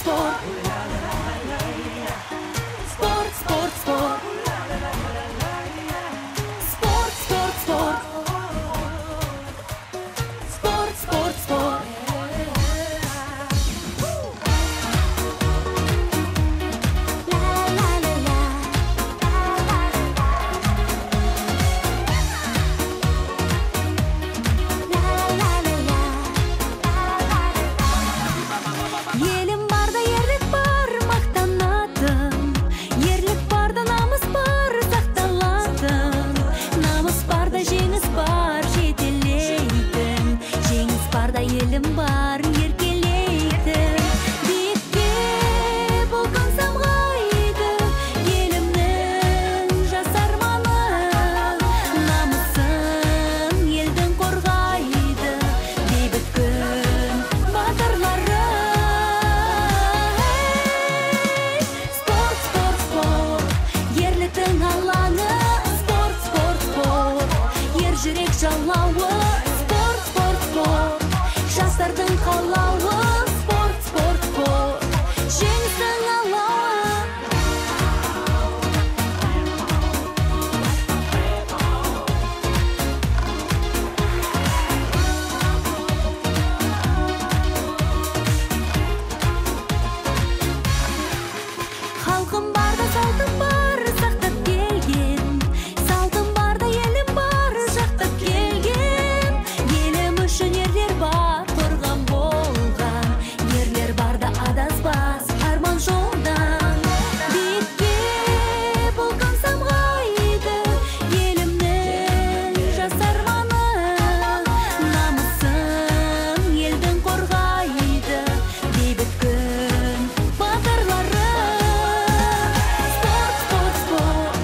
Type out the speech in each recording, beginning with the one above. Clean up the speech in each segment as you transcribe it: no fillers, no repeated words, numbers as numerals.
спорт. Спорт, спорт, спорт. Спорт, спорт, спорт. Спорт, спорт, спорт. Елім барда ерлік бар, мақтанатын. Ерлік барда намыс бар, сақталатын. Намыс барда жеңіс бар, жетелейтін. Жеңіс барда елім бар, еркелейтін. Биікке бұл күн самғайды, елімнің жас арманы. Намысын елдің қорғайды, бейбіт күн батырлары. Спорт, спорт, спорт, ерліктің алаңы. Спорт, спорт, спорт, ер жүрек жалауы. Спорт, спорт, спорт, жастардың қалауы. Спорт, спорт, спорт, жеңістің алауы. Халқым барда салтым бар, сақтап келген. Салтым барда елім бар, жақтап келген. Елім үшін ерлер бар, қорған болған. Ерлер барда адаспас арман жолдан. Биікке бұл күн самғайды, елімнің жас арманы. Намысын елдің қорғайды, бейбіт күн батырлары. Спорт, спорт, спорт,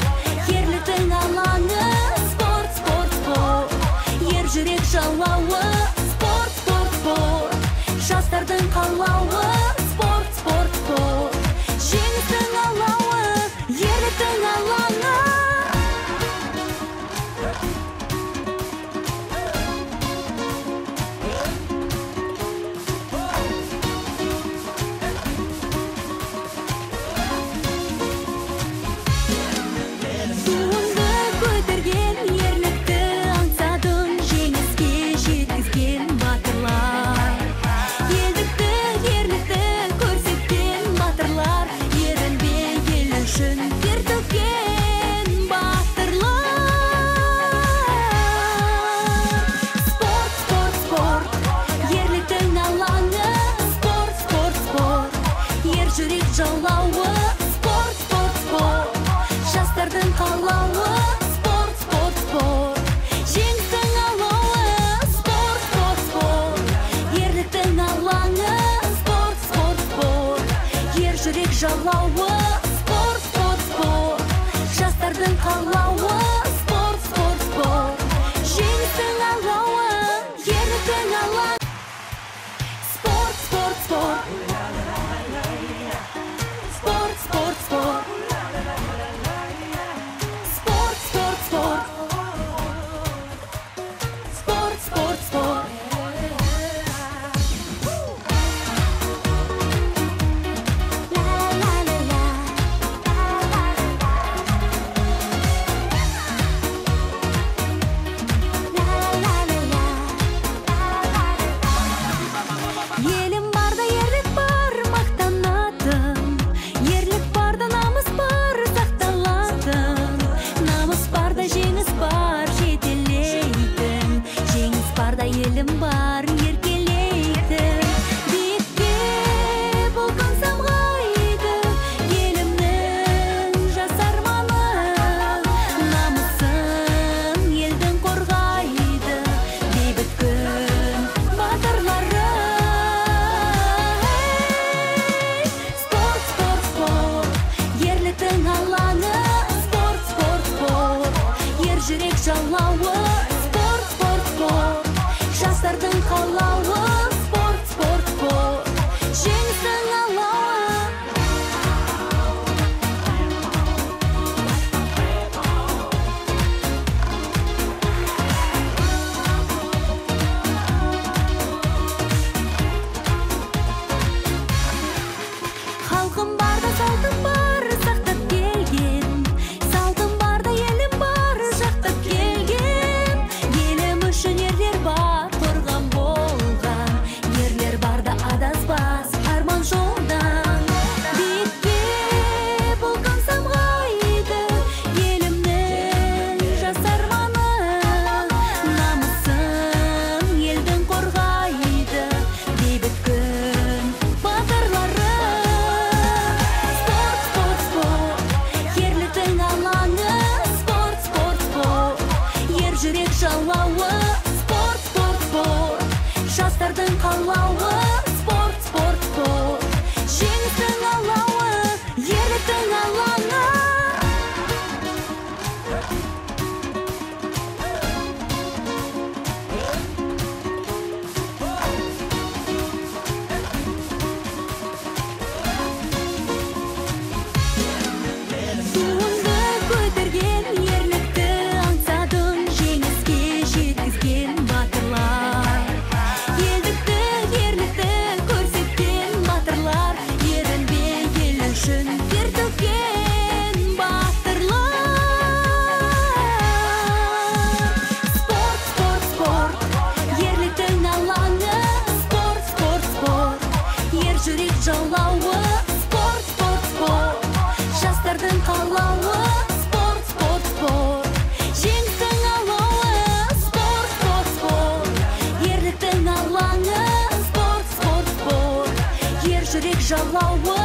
ерліктің алаңы. Спорт, спорт, спорт, ер жүрек жалауы. Спорт, спорт, спорт, жастардың қалауы. Спорт, спорт, спорт, жеңістің алауы, ерліктің алаңы. Туыңды көтерген, ерлікті аңсадың, жеңіске жеткізген батырлар. Елдікті, ерлікті көрсеткен батырлар, ерінбей ел үшін тер төккен батырлар. Спорт, спорт, спорт, ерліктің алаңы. Спорт, спорт, спорт, ер жүрек жалауы. Спорт, спорт, спорт, жастардың қалауы. Спорт, спорт, спорт, жеңістің алауы. Спорт, спорт, спорт, ерліктің алаңы. Спорт, спорт, спорт, ер жүрек жалауы. Спорт, спорт, спорт, жастардың қалауы. Спорт, спорт, спорт, жеңістің алауы, ерліктің алаңы. Спорт, спорт, спорт. Спорт, спорт, спорт. Спорт, спорт, спорт. Спорт, спорт, спорт. Елім барда ерлік бар, мақтанатын. Ерлік барда намыс бар, сақталатын. Намыс барда жеңіс бар, жетелейтін. Жеңіс барда елім бар, еркелейтін. Биікке бұл күн самғайды, елімнің жас арманы. Намысын елдің қорғайды, бейбіт күн батырлары. Жалауы.